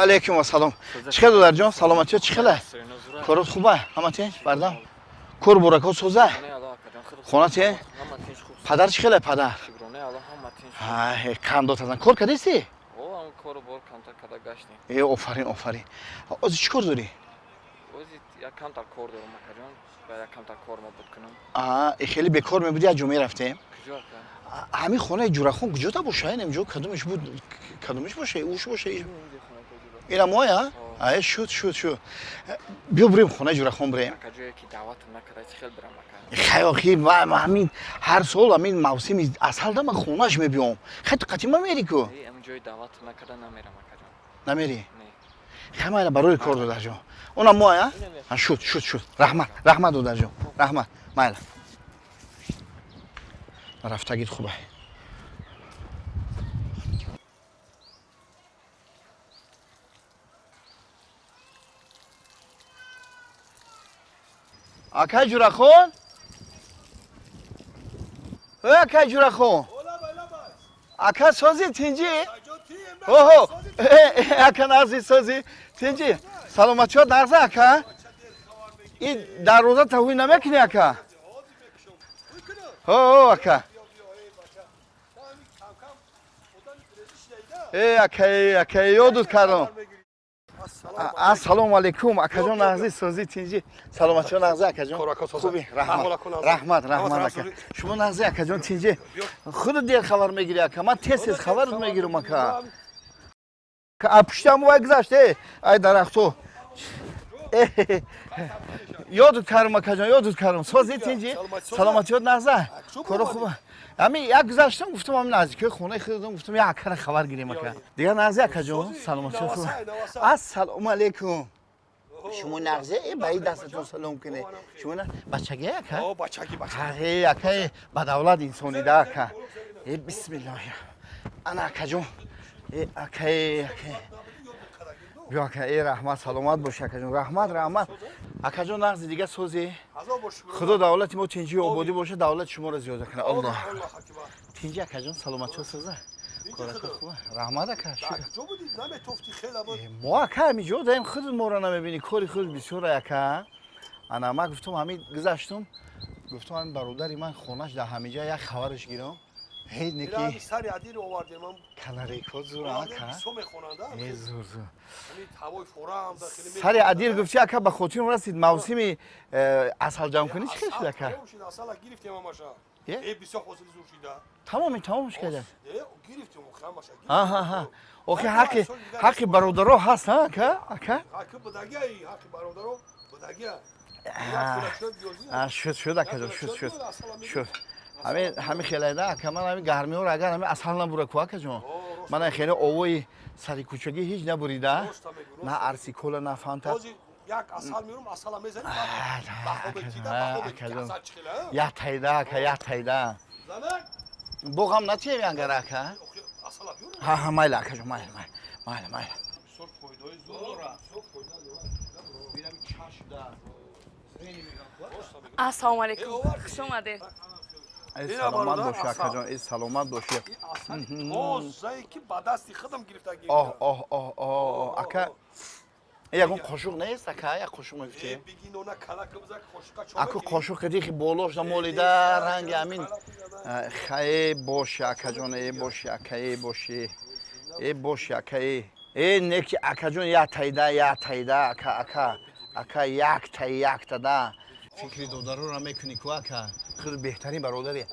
Алейкум ассалом. Чӣ хел, додарҷон, саломатиё чӣ хела, корот хуба, ҳама тинч, бардам, кор бурако соза, хона тинч, падар чӣ хела, падар қандот азан кор кардисти? Э, офарин, офарин. Ози чӣ кор дорӣ? Хеле бекор мебуди, як ҷо мерафтем. Ҳамин хонаи Ҷурахон куҷота боша? Инам ҷо кадомиш буд, кадомиш боша, уш боша? Ина моя? Ай, шуд, шуд, шуд. Биё бурем хонаи Ҷурахон, бурем. Хай, охи, ҳамин ҳар сол ҳамин мавсими асалда ман хонаш мебиём. Хай, ту қатима мери ку? Намери? Хай, майла, барои кор, додарҷон. Она моя? Шуд, шуд, шуд. Раҳмат, раҳмат, додарҷон. Раҳмат. Майла. Рафтагит хубай. Акай Ҷурахон, э, акай Ҷурахон, ака, сози, тинҷӣ? Оҳо, ака, нағзи, сози, тинҷӣ, саломатиёт нағза, ака? И дарвоза таҳвӣ намекунӣ, ака? О, ака, э, ака, ака, ёдут кардам. Ассалому алайкум, акаҷон, нағзи, созӣ, тинҷӣ, саломатиё нағзи, акаҷон, хуби? Раҳмат, раҳмат, раҳмат, ака. Шумо нағзи, акаҷон, тинҷӣ? Худу дер хабар мегирӣ, ака, ман тез тез хабар мегирам, ака. Пуштам вай гузашт, э, ай дарахто ёдут кардам, акаҷон, ёдут кардам. Созӣ, тинҷӣ, саломатиёт нағза, коро хуба? Ҳамин як гузаштам, гуфтам ҳамин наздикои хонаи худам, гуфтам як акара хабар гирем, ака. Дигар нағзи, акаҷон, саломатиёт хуба? Ассалому алайкум. Шумо нағзе? Э, ба и дастатон салом куне. Шумо бачаги, ака? Ака, ба давлат инсонида, ака. Э, бисмиллоҳ, ана, акаҷон, э, ака, ака, биё, ака. Э, раҳмат, саломат боши, акаҷон, раҳмат, раҳмат, акаҷон. Нағзи, дига созӣ? Худо давлати мо тинҷию ободӣ боша, давлати шуморо зиёда кунад. Аллоҳ. Тинҷи, акаҷон, саломатиё соза, корако хуба? Раҳмат, ака. Мо, ака, ҳамиҷо даем, худ моро намебинӣ, кори худ бисёра, ака. Ана, ман гуфтам, ҳамин гузаштум, гуфтам ҳамин бародари ман хонаш дар ҳамиҷа, як хабараш гирам. Ҳей, неки сари адир овардем. Канарейко зур, ака. Э, зур, зур. Сари адир гуфти, ака, ба хотирам расид, мавсими асалҷамкунӣ чӣ хел шуд, ака? Асала гирифтем ҳамаша. Э, бисёр ҳосили зур шида. Тамоми, тамомш карда? Гирифтем ҳамаша. Аҳа, охи, ҳаққи бародаро ҳаст, ака, ака. Ҳаққи будагия, ҳаққи бародаро будагия. Шуд, шуд, акаҷон, шуд, шуд, шуд. Ҳамин ҳамин хелайда, ака, ман ҳамин гармиҳоро агар ҳамин асал набура ку, акаҷон, ман хеле овои сари кӯчагӣ ҳеҷ набурида, на арси кола, на фанта. Як асал меёрам, асала мезанем. Як тайда, ака, як тайда. Боғам натием янгара, ака. Ҳа, майла, акаҷон, майла, майла, майла, майла. Ассалому алайкум, хуш омадед. Саломат бошӣ, акаҷон, э, саломат бошӣ. Тозае ки ба дасти худам гирифтагӣ. Оҳ, оҳ, оҳ, оҳ, ака, ягон қошуқ нест, ака? Як қошуқ мегуфтӣ, аку, қошуқ кадихи болош намолида, ранги ҳамин. Хае, боши, акаҷон, э, боши, ака, э, боши, э, боши, ака, э, э, неки, акаҷон, як тайда, як тайда, ака, ака, ака, як тай, якта да. Фикри додароро мекунӣ ку, ака, худ беҳтарин бародаре.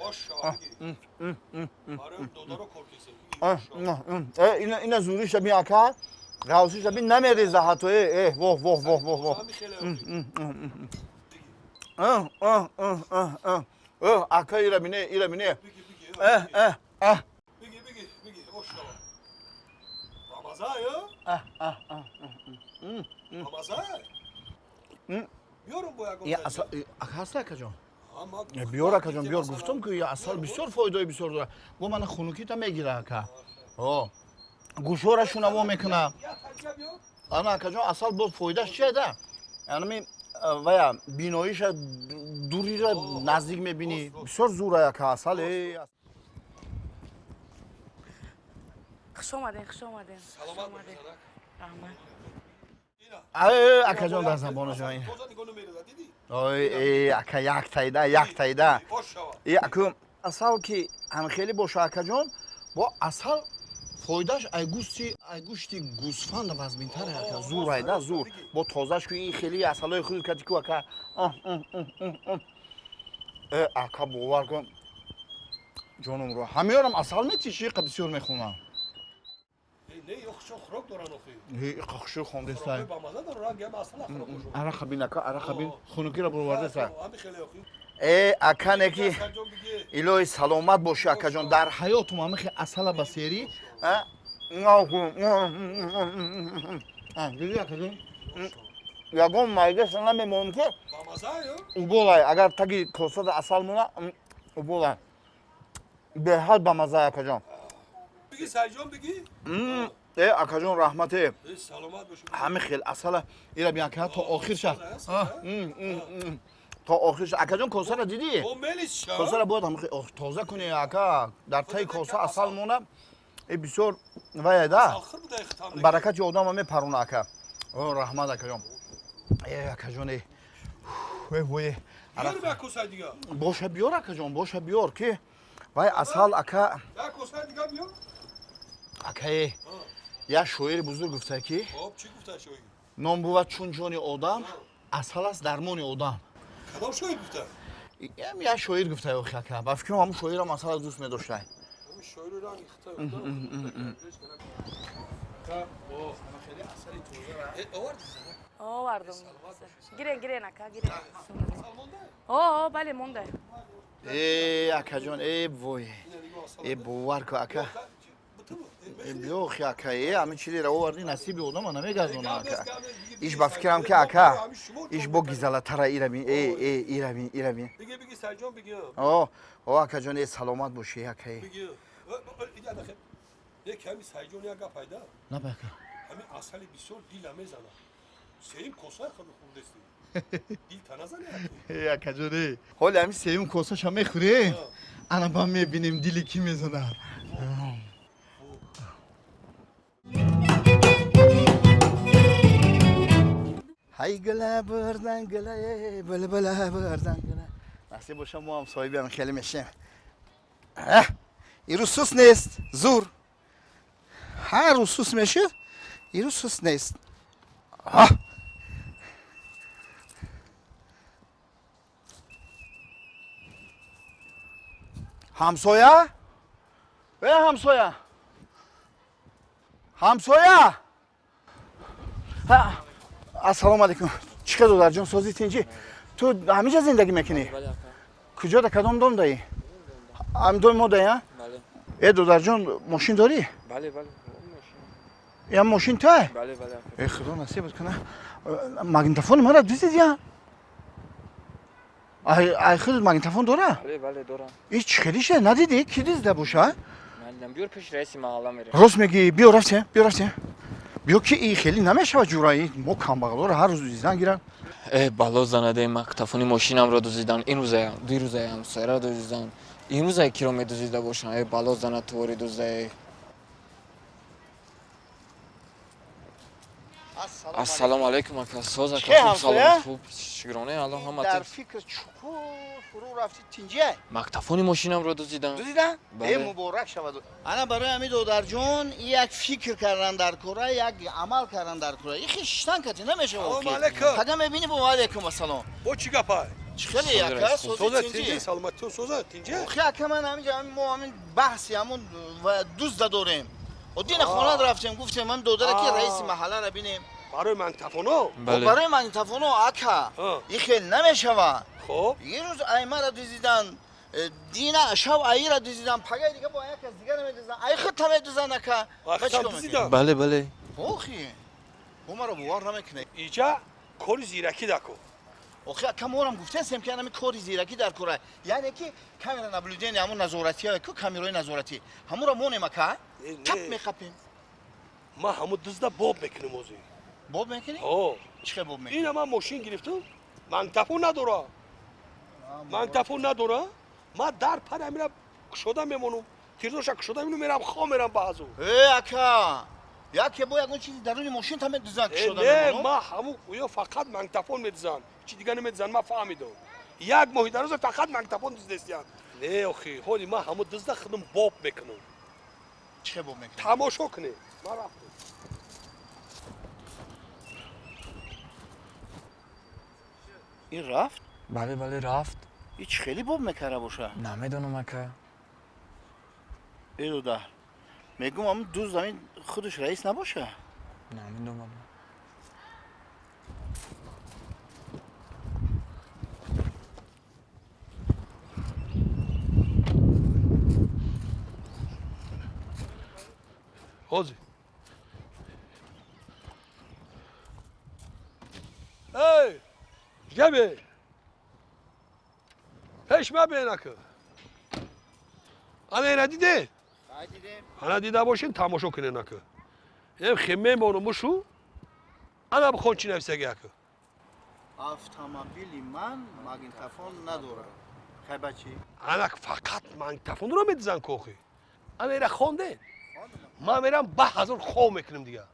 Ина зуриша би, ака, ғавсиша би, намереза ҳатто. Э, э, воҳ, воҳ, воҳ, воҳ, воҳ. Ака, ира бине, ира бине. Э. Биги, биги, биги, ошава. Рамазан, я? Бамаза? Биёрам бо ягон. Я асал ҳаст, акаҷон? Биёр, акаҷон, биёр. Гуфтам ки асал бисёр фоидаи бисёр дорад. Бо мана хунукита мегира, ака. Гӯшора шунаво мекуна. Ана, акаҷон, асал боз фоидаш чия да? Анами вая биноиша дурира наздик мебинӣ. Бисёр зур, ака, асал. Хуш омадем, хуш омадем. Саломат бошед. Раҳмат. Акаҷон, дар забонаҷон. Ой, ака, як таида, як таида. Аку асал ки ҳамхелӣ боша, акаҷон, бо асал фоидаш ай гӯшти гӯсфанд вазминтар, ака, зур айда, зур. Бо тозаш ку ин хели асалои худ кати ку, ака. Э, ака, бовар кун, ҷонумро ҳамеёрам асал метиши, қа бисёр мехонам. Не, хушо хӯрок доран охи. Иқа хушо хондестай. Бамаза доран, гап асал хӯрок бошо. Арақа бин, ака, арақа бин. Хунукиро буровардеса. Ҳами хеле охи. Э, ака, неки илоҳи саломат бошӣ, акаҷон. Дар ҳаётум ҳамихи асала ба серӣ. Диди, акаҷон? Ягон майдаша намемонам ки уболай, агар таги косада асал мона, уболай. Беҳад бамаза, акаҷон. Биги, Сайҷон, биги. Э, акаҷон, раҳмате. Саломат бошӣ. Ҳами хел асала ира бин, ака, то охир ша. То охир ша. Акаҷон, косара дидӣ? Косара бояд ҳами тоза кунӣ, ака. Дар таи коса асал мона. Э, бисёр вая да. Баракати одама мепарона, ака. О, раҳмат, акаҷон. Э, акаҷон, э. Э, вой. Боша биёр, акаҷон, боша биёр ки вай асал, ака. Акае, як шоири бузург гуфта ки ном бувад чун ҷони одам, асал аст дармони одам. Кадом шоир гуфта? Як шоир гуфта, охи, ака. Ба фикрам, ҳамун шоирам асала дӯст медошта. Овардум. Гирен, гирен, ака, гирен. О, бале, монда. Э, акаҷон, э, вой. Э, бовар ку, ака. Биёхи, ака, э, ҳамин чизеро овардӣ, насиби одама намегардона, ака. Иш ба фикрам ки, ака, иш бо гизалатара ира бин, э, э, ира бин, ира бин. Биги, биги, Сайҷон, биги. О, о, акаҷон, э, саломат бошӣ, ака. Биги. Як ҳами Сайҷон як гап пайда. Наба, ака. Ҳами асали бисёр дила мезана. Сеюм коса худ хӯрдести. Дил та назани, ака. Э, акаҷон, э. Ҳоли ҳами сеюм косаша мехӯрем. Ана ба мебинем, дили кӣ мезанад. Ҳай, гула бурдан, гула, булбула бурдан, гула. Насиб боша, мо ҳам соҳибиам хеле мешем. Ирӯз сус нест, зур. Ҳар рӯз сус мешид, ирӯз сус нест. Ҳамсоя? Э, ҳамсоя? Ҳамсоя? Ассалому алайкум. Чӣ хел, додарҷон, созӣ, тинҷӣ? Ту ҳамиҷа зиндагӣ мекунӣ? Куҷо, да кадом дом даӣ? Ҳамин доми мо даӣ, а? Э, додарҷон, мошин дорӣ? Я мошин туай? Э, худо насибат куна. Магнитофони мара дуздидия? Ай, худат магнитофон дора? И чӣ хелӣ шуда, надидӣ? Ки дузда боша? Рост мегӣ, биё рафтем, биё рафтем. Биё ки и хеле намешавад, ҷураи мо камбағалоро ҳар рӯз дузидан гиранд. Э, бало занаде, мактафони мошинамро дуздидан. Ин рӯза, дирӯза ҳамсояро дуздидан. Имрӯза киро медуздида бошанд? Э, бало зана, твори дуздае. Ассалому алайкум, ака, соз, ака, хуб, саломат, хуб, шукроне Аллоҳ, ҳама. Дар фикр чуқур фурӯ рафти, тинҷия? Мактафони мошинамро дуздидан. Дуздидан? Э, муборак шавад. Ана барои ҳамин, додарҷон, як фикр кардан дар кора, як амал кардан дар кора. И хишиштан кати намешавад. Салому алайкум. Тага мебинӣ, бо алайкум ассалом. Бо чӣ гапай? Чӣ хеле, ака, сози, тинҷи? Саломатӣ, соза, тинҷи? Охи, ака, ман ҳаминҷа мо ҳамин баҳси ҳамун ва дузда дорем. Дина хонат рафтем, гуфтем ман додаре ки раиси маҳалларо бинем. Барои магнитофоно? Барои магнитофоно, ака. И хел намешавад. Хоб. Ирӯз аймара дуздидан, дина шав аира дуздидан, пагаи дига бо як кас дигара медузданд, ай худта медузданд, ака. Бале, бале. Охи. Маро бовар намекунед. Иҷа кори зиракӣ дако. Охи ака, морам гуфтасем, ки анами кори зиракӣ дар кора, яъне ки камера наблюдения, ҳамун назоратия ку, камераи назоратӣ, ҳамуро монем, ака, тап меқапем. Ман ҳамун дизда боб мекунем озӣ. Боб мекунӣ? Ҳо. Чӣ хел боб мекунӣ? Ина ман мошин гирифтам, магнитофон надора, магнитофон надора. Ман дар пар ҳамина кушода мемонам, тирдоша кушода мемонам, мерам хо, мерам баъзу. Э, ака, яке бо ягон чизи даруни мошин та медузан, кушода мемонам. Ман ҳамун ё фақат магнитофон медузан, чи дига намедузан. Ман фаҳмидам, як моҳи дароза фақат магнитофон дуздестиян. Не, охи, ҳоли ман ҳамун дузда худам боб мекунам. Чӣ хел боб мекунӣ? Тамошо кунед, ман рафтам. Ин рафт? Бале, бале, рафт. И чӣ хеле боб мекарда боша? Намедонам, ака. Э, додар, мегум, ҳамун дузд ҳамин худаш раис набоша? Намедонам. Ҳозир. Эй, ҷабе! Пеш мабен, ака. Ана ина диде? Ана дида бошин, тамошо кунен, ака. Эм хе мемонум мушу. Ана бихон, чӣ нависаги, ака. Автомобили ман магнитофон надорад. Хай, бачи? Ана фақат магнитофонро медизан кохи. Ана ира хонде? Ман мерам 10,000 хов мекунем дига.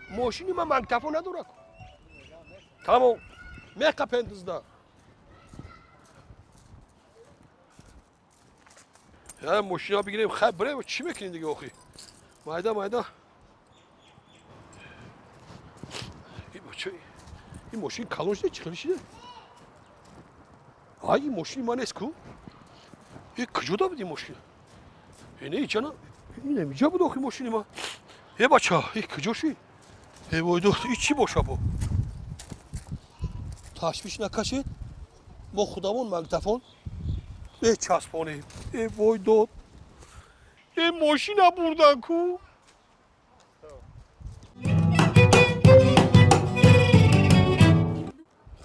Мошини ман магнитофон надорад. Тамом. Меқапен дузда. Я мошина бигирем, хай, бирем, чӣ мекунем дига охи? Майда, майда. Ин мошин калон шиде, чӣ хеле шиде? Ай, ин мошини ман нест ку? Э, куҷода буд ин мошин? Э, не, иҷа на. Ин инҷа буд охи мошини ман. Э, бача, э, куҷо шид? Э, войдо, и чӣ боша бо? Ташвиш накашед, мо худамон магнитофон мечаспонем. Э, вой дод, э, мошина бурдан ку.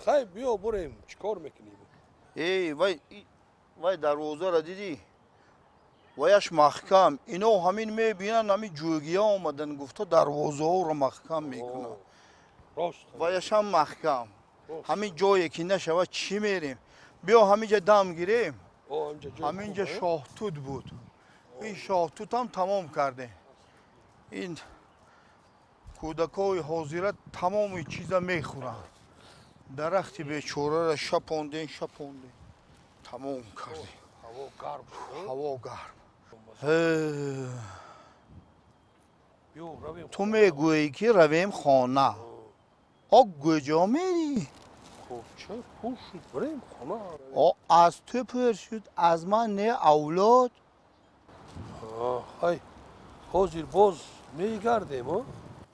Хай, биё, бурем, чӣ кор мекунӣ? Эй, вай, вай дарвозаро дидӣ? Ваяш маҳкам. Ино ҳамин мебинанд, ҳамин ҷӯгия омадан гуфта, дарвозаҳоро маҳкам мекунанд. Рост. Ваяшам маҳкам. Ҳамин ҷое ки нашавад, чӣ мерем? Биё, ҳаминҷа дам гирем. Ҳаминҷа шоҳтут буд, ин шоҳтутам тамом кардем. Ин кӯдакҳои ҳозира тамоми чиза мехӯранд. Дарахти бечораро шапондем, шапондем, тамом кардем. Ҳаво гарм. Ту мегӯӣ, ки равем хона, о куҷо мерӣ? Аз ту пур шуд, аз ман не, авлод. Ҳай, ҳозир боз мегардем.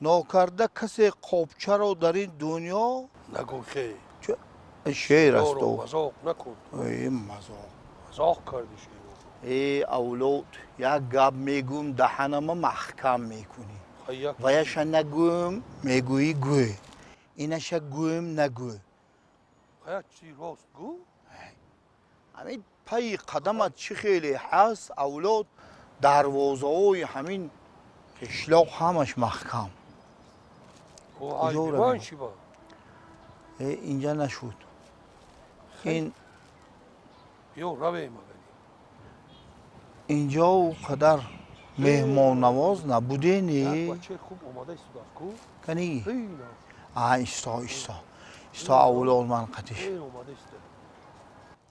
Нокарда касе қобчаро дар ин дунё. Нагӯ хе. Шеър аст. Мазоқ накун. Мазоқ. Мазоқ кардӣ. Э, авлод, як гап мегӯм, даҳанама маҳкам мекунӣ. Ваяша нагӯм, мегӯӣ гӯй, инаша гӯм, нагӯй. Рост гӯ. Ҳамин пайи қадамат чӣ хеле ҳаст, авлод, дарвозаҳои ҳамин қишлоқ ҳамаш маҳкам. Куҷо? Инҷа нашуд ин. Ё равем. Инҷо ӯ қадар меҳмоннавоз набудени. Кани, а, исто, исто, исто, авлод, ман қатиш.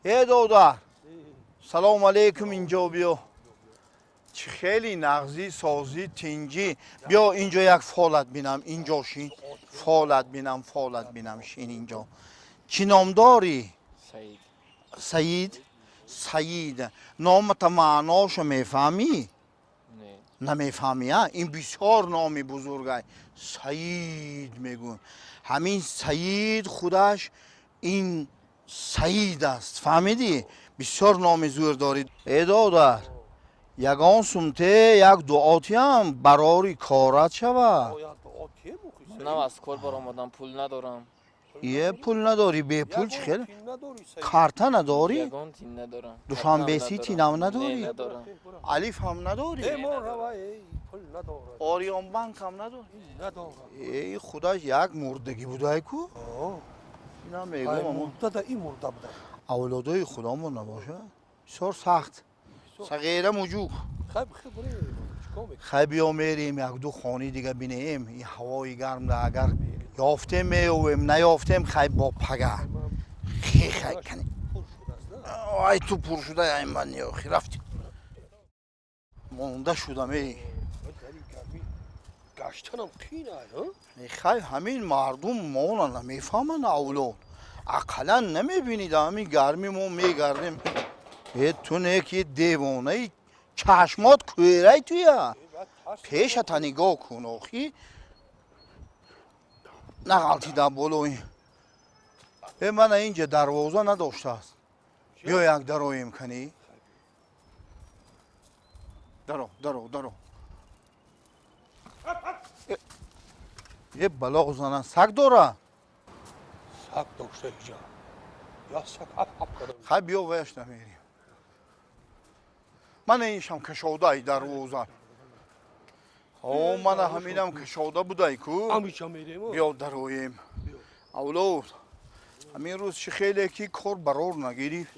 Э, додар, салому алейкум, инҷо биё. Чӣ хеле нағзӣ, созӣ, тинҷӣ? Биё инҷо, як фолат бинам, инҷо шин, фолат бинам, фолат бинам, шин инҷо. Чӣ ном дорӣ? Саид. Саид, Саид, номата маъношо мефаҳмӣ? Не. Намефаҳмӣ? А, ин бисёр номи бузургай, Саид мегӯн. Ҳамин Саид худаш ин Саид аст, фаҳмидӣ? Бисёр номи зӯр дорӣ. Э, додар, ягон сумте, як дуотиам барори корат шавад. Нав аз кор баромадам, пул надорам. Е, пул надорӣ, бепул чӣ хел? Карта надорӣ? Ягон тин надорам. Душанбе Картам Сити надорам. нав надорӣ? Не, надорам. Алиф ҳам надорӣ? Ориёнбанк ҳам надорӣ? Эй, худаш як мурдагӣ будай ку? Инам мегӯм, аммо авлодои худомон набошад, бисёр сахт. Сағира муҷук. Хай, биё мерем, якду хони дига бинем. Ин ҳавои гармда агар ёфтем, меёвем, наёфтем, хай, бо пага. Хай, кани. Ай, ту пур шуда, ай ман охи рафти. Монда шудам, эй. Гаштанам қин ай, Хай, ҳамин мардум мона намефаҳманд, авлод. Ақаллан намебинид, ҳамин гарми мо мегардем. Э, ту не ки девонаи, чашмот кӯерай туя. Пешата нигоҳ кун, охи. Нағалтида болои. Э, мана инҷа дарвоза надоштааст. Биё як дароем, кани. Даро, даро, даро. Е, балоғ зана, саг дора? Саг дошта иҷа. Я саг ҳап ҳап кардам. Хай, биё ваяш намерем. Мана иншам кашодай дарвоза. О, мана ҳаминам кашода будай ку. Амича мерем. Биё дароем. Авлод, ҳамин рӯз чӣ хеле ки кор барор нагирифт.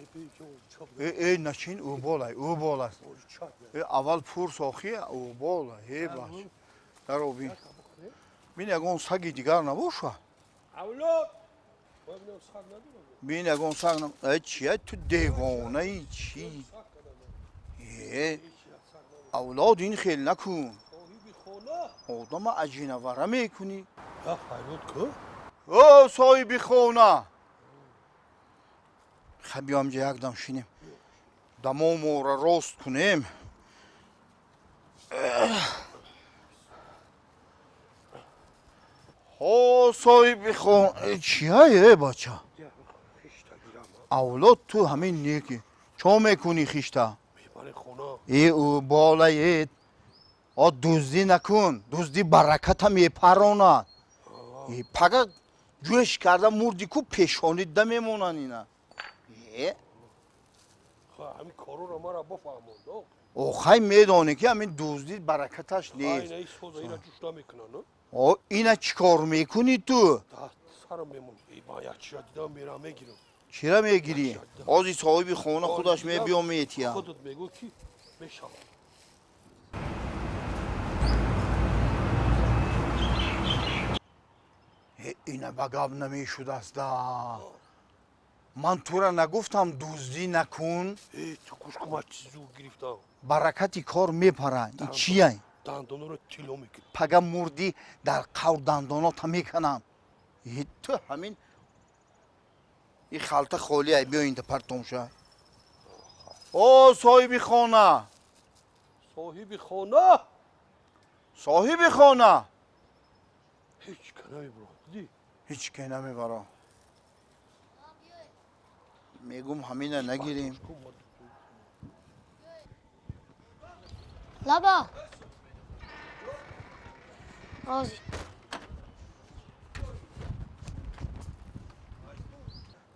Э, э, начин, ӯболай, ӯбол аст. Э, аввал пурс, охи, ӯбол. Э, бач. Даро бин. Бин, ягон саги дигар набоша. Авлод! Бин, ягон саг. Э, чия, ту девонаи чӣ? Э, авлод, ин хел накун. Одама аҷинавара мекунӣ. Я фарёд ку? О, соҳиби хона! Хай, биё ҳамҷа якдам шинем. Дамомора рост кунем. Ҳо, соҳиби хона. Э, чия, э, бача? Авлод, ту ҳамин неки. Чо мекунӣ хишта? Э, болае. О, дуздӣ накун. Дуздӣ бараката мепаронад. Э, пага ҷӯш карда мурди ку, пешонида мемонанд ина. Э? Ҳамин корора мара бафаҳмонд. Охай, медонӣ ки ҳамин дуздӣ баракаташ нест. Ина ҷӯш намекунанд. О, ина чӣ кор мекунӣ ту? Сарам мемон. Ман як чиза дидам, мерам мегирам. Чира мегирӣ? Ози соҳиби хона худаш мебиё метия. Худат мегӯ ки мешавад. Ина ба гап намешудаст да. Ман тура нагуфтам, дуздӣ накун? Э, ту гӯш кун, ман чиз зур гирифтам. Баракати кор мепара. Ин чия? Дандонро тилло мекунӣ. Пага мурдӣ, дар қавр дандонота меканам. Э, ту ҳамин и халта холиай, биё инта партомша. О, соҳиби хона! Соҳиби хона! Соҳиби хона! Ҳеҷ ка намебурад, дидӣ? Ҳеҷ ке намебара. Мегум, ҳамина нагирем. Лаба. Розӣ.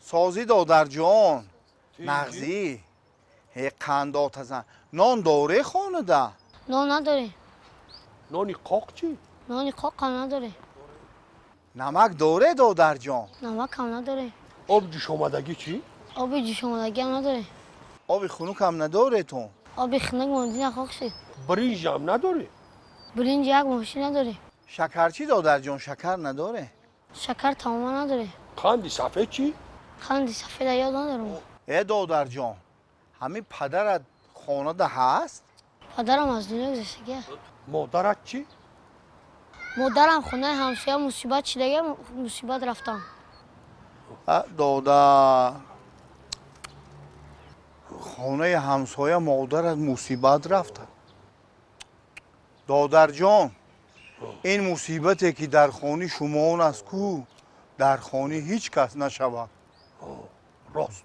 Созӣ, додарҷон, нағзӣ? Ҳе, қандотазан. Нон доре хонада? Нон надорем. Нони қоқ чӣ? Нони қоқам надорем. Намак доре, додарҷон? Намакам надорем. Об ҷӯшомадагӣ чӣ? Оби ҷӯшомадагиам надорем. Оби хунукам надоретон? Оби хунук мондина хок шуд. Биринҷам надорӣ? Биринҷ як мошин надорем. Шакар чӣ, додарҷон, шакар надоре? Шакар тамоман надорем. Қанди сафед чӣ? Қанди сафеда ёд надорам. Э, додарҷон, ҳамин падарат хонада ҳаст? Падарам аз дунё гузаштагия. Модарат чӣ? Модарам хонаи ҳамсоя мусибат шидагия, мусибат рафтам. А, додар, хонаи ҳамсоя модарат мусибат рафта. Додарҷон, ин мусибате ки дар хони шумоон аст ку, дар хони ҳеҷ кас нашавад. Рост.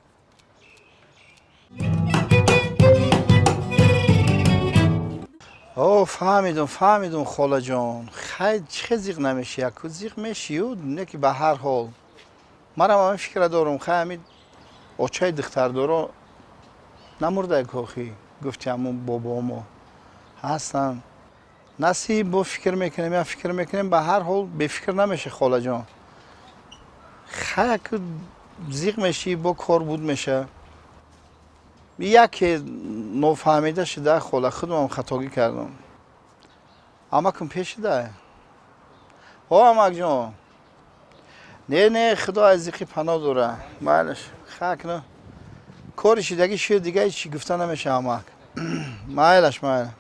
О, фаҳмидум, фаҳмидум, холаҷон. Хай, чӣ зиқ намеши, яку зиқ мешию, не ки ба ҳар ҳол. Манам ҳамин фикра дорум, хай ҳамин очаи духтардоро намурдай кохи, гуфти ҳамун бобомо. Ҳастанд. Насиб, бо фикр мекунем, я фикр мекунем, ба ҳар ҳол бефикр намеши, холаҷон. Хай яку зиқ мешӣ, бо кор буд меша. Яке нофаҳмида шуда, хола, худам хатогӣ кардам. Амакам пешида? О, амакҷон. Не, не, худо аз зиқи паноҳ дора. Майлаш, хай акну кори шидагӣ шуд, дига ҳеҷ чӣ гуфта намеша, амак. Майлаш, майла.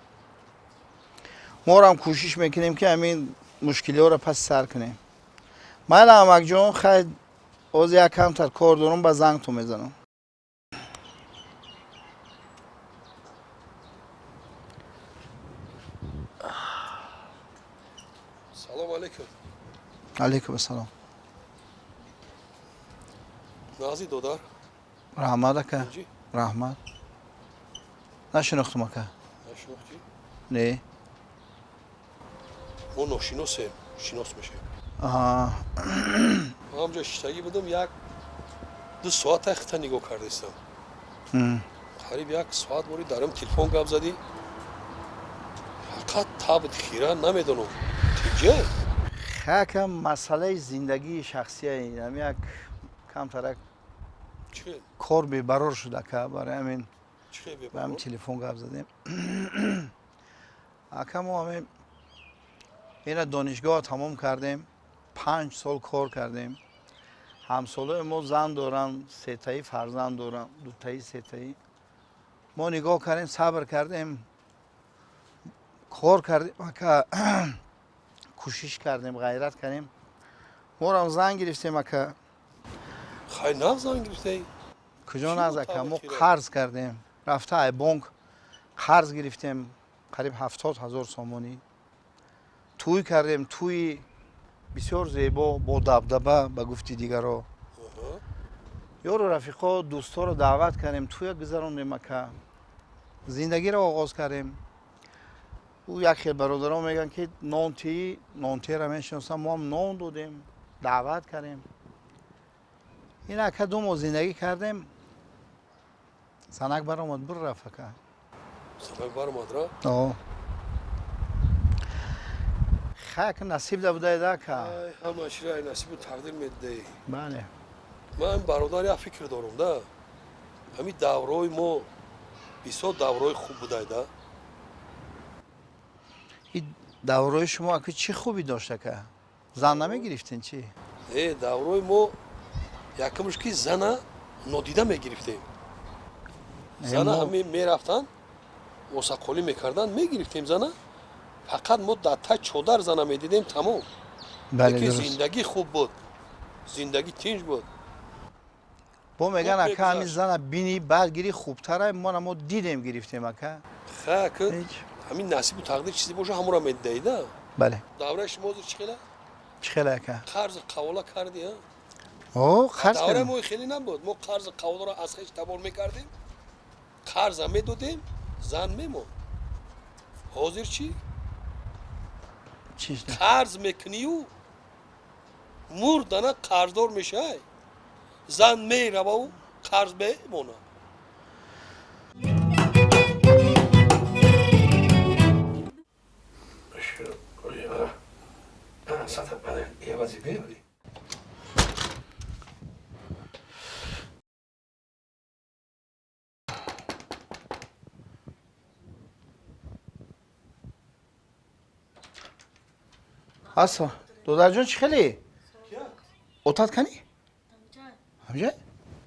Морам кӯшиш мекунем, ки ҳамин мушкилиҳоро паси сар кунем. Майла, амакҷон, хай ҳозир як камтар кор дорам, ба зангтон мезанам. Салом алейкум. Алейкум ассалом. Нази, додар? Раҳмат, ака. Инҷи? Раҳмат. Нашинохтум, ака. Нашинохтӣ? Не. Мо ношиносем, шинос мешавем. Аҳа. Ҳамҷо шиштагӣ будам, як ду соат хита нигоҳ кардастам. Қариб як соат бори дарам телефон гап задӣ, фақат табт хира, намедонам, тиҷа. Хака, масъалаи зиндагии шахсия ам як камтарак Чӣ? Кор бебарор шуд, ака, барои ҳамин Чӣ? ба ҳамин телефон гап задем. Ака, мо ҳамин ина донишгоҳ тамом кардем, 5 сол кор кардем. Ҳамсолаи мо зан доранд, сетаи фарзанд доранд, дутаи, сетаи. Мо нигоҳ кардем, сабр кардем, кор кардем, ака, кӯшиш кардем, ғайрат кардем, морам зан гирифтем, ака. Хай, нав зан гирифтаи? Куҷо Чӣ наз, буд ака, мо таб хира? Қарз кардем, рафта ай бонк қарз гирифтем, қариб 70 000 сомонӣ. Тӯй кардем, тӯи бисёр зебо, бо дабдаба, ба гуфти дигаро. Ёру рафиқо, дӯстҳоро даъват кардем, тӯя гузарондем, ака, зиндагиро оғоз кардем. Ӯ як хел бародарон мегӯянд, ки нонтии нонтиро мешиносам, мо ҳам нон додем, даъват кардем. Ин, ака, 2 моҳ зиндагӣ кардем, занак баромад, бур рафт, ака. Занак баромад, ра? О. Хай, ака, насиб да будаеда, ака. Ай, ҳама чиро ай насибу тақдир медиҳӣ. Бале. Ман, бародар, як фикр дорам да, ҳамин давраҳои мо бисёр давраҳои хуб будай да. И давраи шумо, ака, чӣ хубӣ дошт, ака? Зан намегирифтен, чӣ? Э, давраҳои мо якумш ки зана нодида мегирифтем. Зана ҳами мерафтанд, осақолӣ мекарданд, мегирифтем зана, фақат мо дар тай чодар зана медидем, тамом. Бале. Лекин Дуруст. зиндагӣ хуб буд, зиндагӣ тинҷ буд. Бо меган, Хуб ака, ҳамин мегузашт. зана бини, баъд гири хубтара. Мо дидем, гирифтем, ака. Ха, ки Ҳеҷ. Ҳамин насибу тақдир чизе боша, ҳамонро медидаи да. Бале. Давраи шумо ҳозир чӣ хела? Чӣ хела, ака? Қарзи қавола кардӣ, а? О, қарз Давраи кардем. мо хеле набуд, мо қарзи қаволаро аз хеш табор мекардем, қарза медодем, зан мемонд. Ҳозир чӣ? Чӣ? Қарз мекунию мурдана қарздор мешавай, зан мерававу қарз мемонад. Аса, додарҷон, чӣ хеле? Отат кани? Ҳамҷа?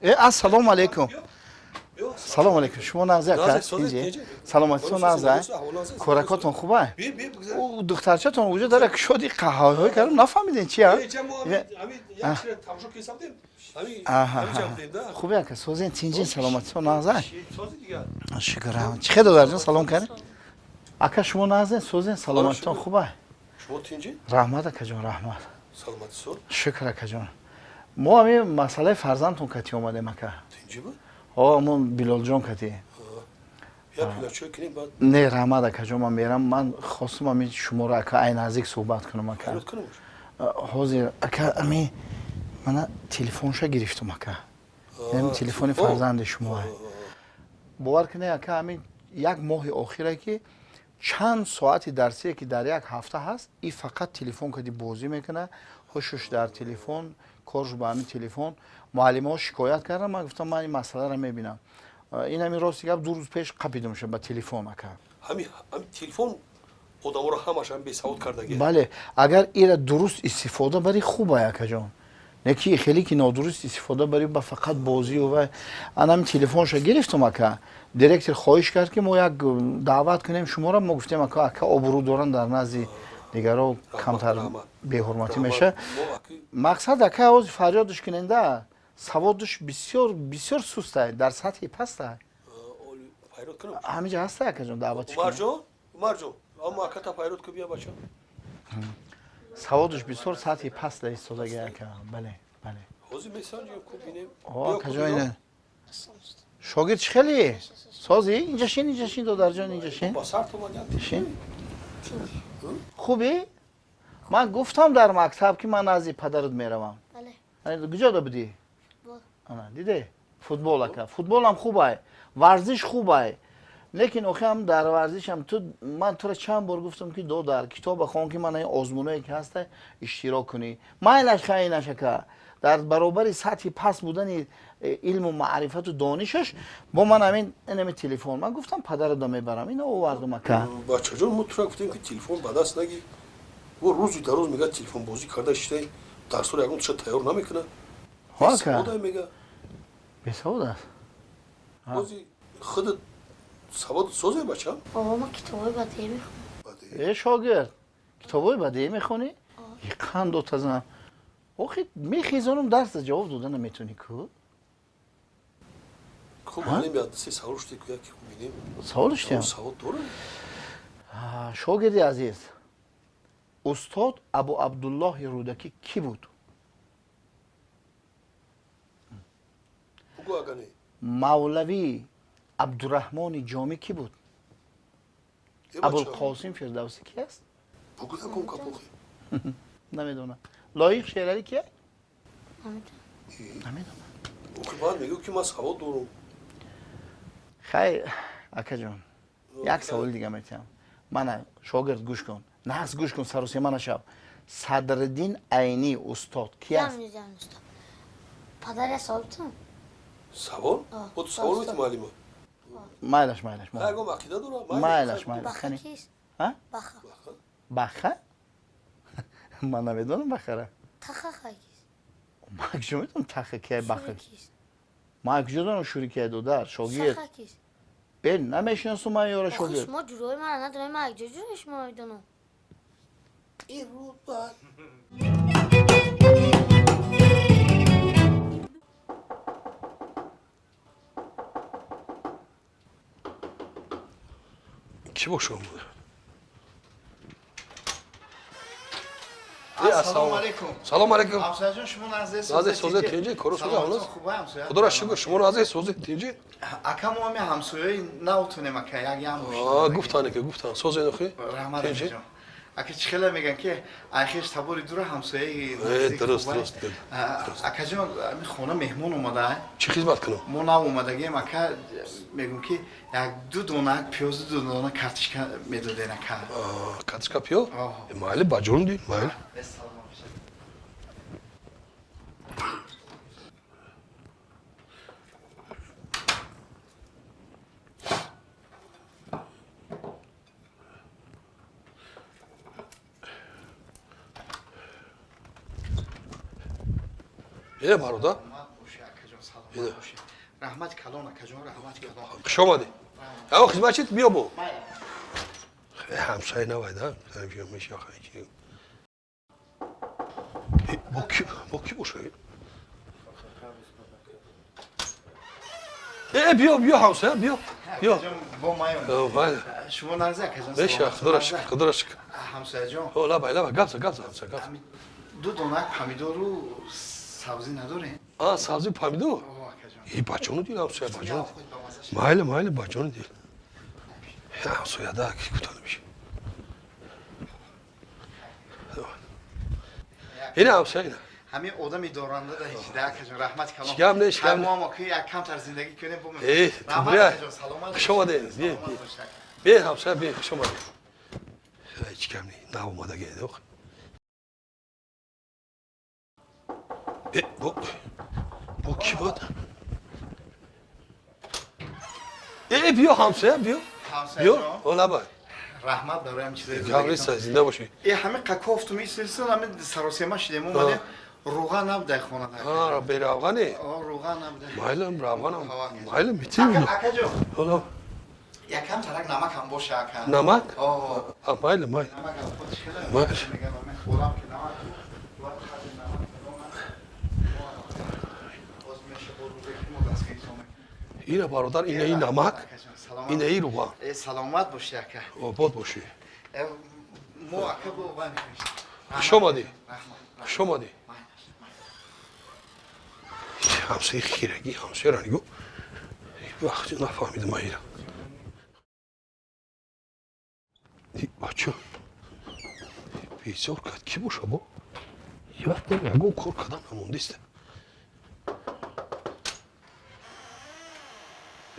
Э, ассалому алайкум. Салому алайкум. Шумо нағзи, ака? Нағзи, сози, тинҷи. Саломатитон нағз, а? Коракотон хуба? Ӯ духтарчатон уҷо дара кушоди қаҳваҳой кардам, нафаҳмидем чи, а? Аҳа. Хубе, ака, созен, тинҷин, саломатитон нағз, а? Шукр. Чӣ хел, додарҷон, салом кардем? Ака, шумо нағзен, созен, саломатитон хуба? Шумо тинҷи? Раҳмат, акаҷон, раҳмат. Саломати сур? Шукр, акаҷон. Мо ҳамин масъалаи фарзандтон кати омадем, ака. Тинҷи буд? О, амон Билолҷон кати. Я пила чой кунем баъд. Не, раҳмат, акаҷон, ман мерам. Ман хостум ами шуморо, ака, ай наздик суҳбат кунам, ака. Ҳайрот кунем. Ҳозир, ака, ами мана телефонша гирифтум, ака. Ами телефони фарзанди шумо. Бовар кунед, ака, ами як моҳи охире ки чанд соати дарсие ки дар як ҳафта ҳаст, и фақат телефон кади бозӣ мекунад, ҳушуш дар телефон, корш ба ҳамин телефон. Муаллимаҳо шикоят кардам, ман гуфтам, ман ин масъаларо мебинам. Ин ҳамин рости гап, 2 рӯз пеш қапидамша ба телефон, ака. Ҳами телефон одаморо ҳамашам бесавод кардаги. Бале, агар ира дуруст истифода барӣ, хуб ай, акаҷон. Не ки хеле ки нодуруст истифода барӣ, ба фақат бозию вай. Анам телефонша гирифтум, ака. Директор хоҳиш кард, ки мо як даъват кунем шуморо. Мо гуфтем, ака, ака обрӯ доранд, дар назди дигаро камтар беҳурматӣ мешавад. Мақсад, ака, ҳозир фарёдш куненда, саводш бисёр бисёр сустай, дар сатҳи пастай. Ҳамиҷа ҳастай, акаҷон, даъватш. Умарҷон, Умарҷон, аммо аката файрод ку, бия, бача. Саводш бисёр сатҳи паста истодаги, ака. Бале, бале. Ҳозир месанҷем ку, бинем. Акаҷон, ина шогирд чӣ хеле созӣ? Инҷа шин, инҷа шин, додарҷон, инҷа шин. Шин. Хубӣ? Ман гуфтам дар мактаб, ки ман назди падарат меравам. Куҷо да будӣ? Диде, футбол, ака, футболам хубай, варзиш хубай, лекин охи ҳам дар варзишам ту, ман туро чанд бор гуфтам, ки додар, китоба хон, ки ман ин озмуное ки ҳаста иштирок кунӣ. Майлаш, хайнаш, ака, дар баробари сатҳи паст будани илму маърифату донишаш бо ман ҳамин инами телефон. Ман гуфтам, падарадо мебарам, ина овардум, ака. Бачаҷон, мо тура гуфтем, ки телефон ба даст нагир. Во рӯзи дар рӯз мега телефонбозӣ карда шидай, дарсҳоро ягон туша тайёр намекунад. Ака, мега. Бесавод аст. Бози худат савод созе, бача? Бобо, ман китобҳои бадеӣ мехонам. Э, шогирд, китобҳои бадеӣ мехонӣ? Қанд дотазан. Охи мехезонум, дарса ҷавоб дода наметонӣ ку. Хуб, ҳалем я се савол шуди ку, яки бинем. Савол шудем. Савод дорам. Шогирди азиз, устод Абу Абдуллоҳи Рӯдакӣ кӣ буд? Бугӯ, ага не. Мавлавӣ Абдураҳмони Ҷомӣ кӣ буд? Абулқосим Фирдавсӣ кӣ аст? Бугӯ якум капохи. Намедонам. Лоиқ Шералӣ кия? Намедонам. Охи баъд мегӯ, ки ман савод дорам. Хайр, акаҷон, як саволи дига метиҳам. Мана, шогирд, гӯш кун, нағз гӯш кун, саросема нашав. Садриддин Айнӣ устод ки аст? Падар, я савол битам? Савол? Бо ту савол мети, муаллима? Майлаш, майлаш. Ягон ақида дорам. Майлаш, майлаш. Баха кист? Баха. Баха? Ман намедонам бахара. Таха кист? Ман куҷо медонам таха кия, баха? Ман куҷо донам шури кия, додар, шогирд? Саха кист? Бе, намешиносум ман ёра, шогирд. Шумо ҷурои мара надонед, ман якҷо ҷурои шумо медонам. Ин рӯз баъд кӣ боша? Ассалому алайкум. Салом алайкум. Ҳамсояҷон, шумо назе? Назе, созе, тинҷи, кору созе, ҳолос. Худоро шукр, шумо назе, созе, тинҷи. Ака, мо ҳами ҳамсояи навтунем, ака, як ям. Гуфтане ки гуфтан, созе нохи? Раҳмат, акаҷон. Ака, чӣ хеле меган, ки айхеш табори дура, ҳамсояи. Дуруст, дуруст. Акаҷон, ами хона меҳмон омада. Чӣ хизмат кунам? Мо нав омадагием, ака, мегӯм, ки як ду дона пиёзу ду дона картишка медоден, ака. Картишка, пиёз? Майли, ба ҷон ди, майли. Е, бародар. Раҳмат калон, акаҷон, раҳмат калон. Хуш омадӣ. Аво, хизматчит, биё бо. Ҳамсоя навайда. Бо ки боша? Э, биё, биё, ҳамсоя, биё. Биё. Шумо нарзи, акаҷон. Беша, худоро шукр, худоро шукр. Ҳамсояҷон. О, лабай, лабай, гап за, гап за, ҳамсоя, гап за. Ду дона помидору сабзӣ надорем? А, сабзи, помидор? И, бачону дил, ҳамсоя, бачону. Майли, майли, бачону дил. Ҳамсояда ки гуфтан меши. Ина ҳамсоя ина. Ҳамин одами доранда да ҳеҷ да акаҷон, раҳмат калом. Ҳеҷ гап нест, гап Мо ҳам ки як камтар зиндагӣ кунем бо. Э, раҳмат тугрия. акаҷон, саломат. Хуш омадед. Саломат бош, ака. Бе ҳамсоя, бе, хуш омадед. Ҳеҷ гап не, нав омадаги ох. Э, бо ки буд? Э, биё ҳамсоя, биё. Ҳамсоя Биё, ҷон. олаба. Раҳмат барои ҳам чизои Гап нест, зинда бошӣ. Э, ҳамин қакофтум истилсон, ҳамин саросема шидем омадем. Руға набудай хонада. А, беравғане. О, руға набудай. Майлам, равғанам. Майлам, битим. Ака, акаҷон, Ола, якам тарак намак ҳам боша, ака. Намак? О, А, майлам, майлам. намак ҳам худ хеле. Майли. Мегам, ҳамин хӯрам ки намак бояд қадри намак бидонам. Боз меша бо рӯзе ки мо дастгирӣ мекунем. Ина бародар, ина и намак, Акаҷон, саломат. ина и руған. Э, саломат бошӣ, ака. Обод бошӣ. Э, мо ака бо вай мекунем. Хуш омадӣ. Раҳмат. Хуш омадӣ. Ҳамсояи хирагӣ, ҳамсояро нигоҳ. Вақти нафаҳмидам ман ира. Бача. Безор кард, ки боша бо? Як вақт ягон кор кардан намондист.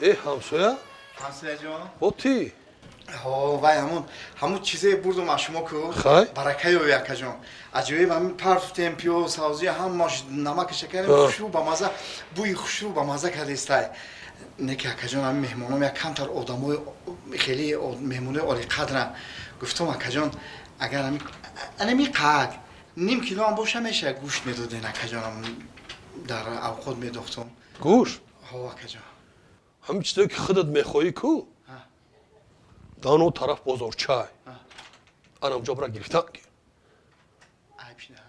Э, ҳамсоя, Ҳамсояҷон. бо ти? Ҳо, вай ҳамун чизе бурдум аз шумо ку. Хай. Барака ёбӣ, акаҷон. Аҷоиб, ҳамин партуфтем пиёз, савзӣ, ҳамаш намаки шакарем, хушрӯ ба маза, бӯи хушрӯ ба маза кардистай. Не ки акаҷон, ҳамин меҳмоном як камтар одамои хеле меҳмонои олиқадранд. Гуфтам, акаҷон, агар ҳамин анами қак ним кило ҳам боша меша гӯшт медоден, акаҷон, дар авқот медохтум. Гӯшт? Ҳо, акаҷон. Ҳамин чизое ки худат мехоҳӣ ку, дар он тараф бозорчай. Анам ҷо бира гирифтан ки. Айб шида.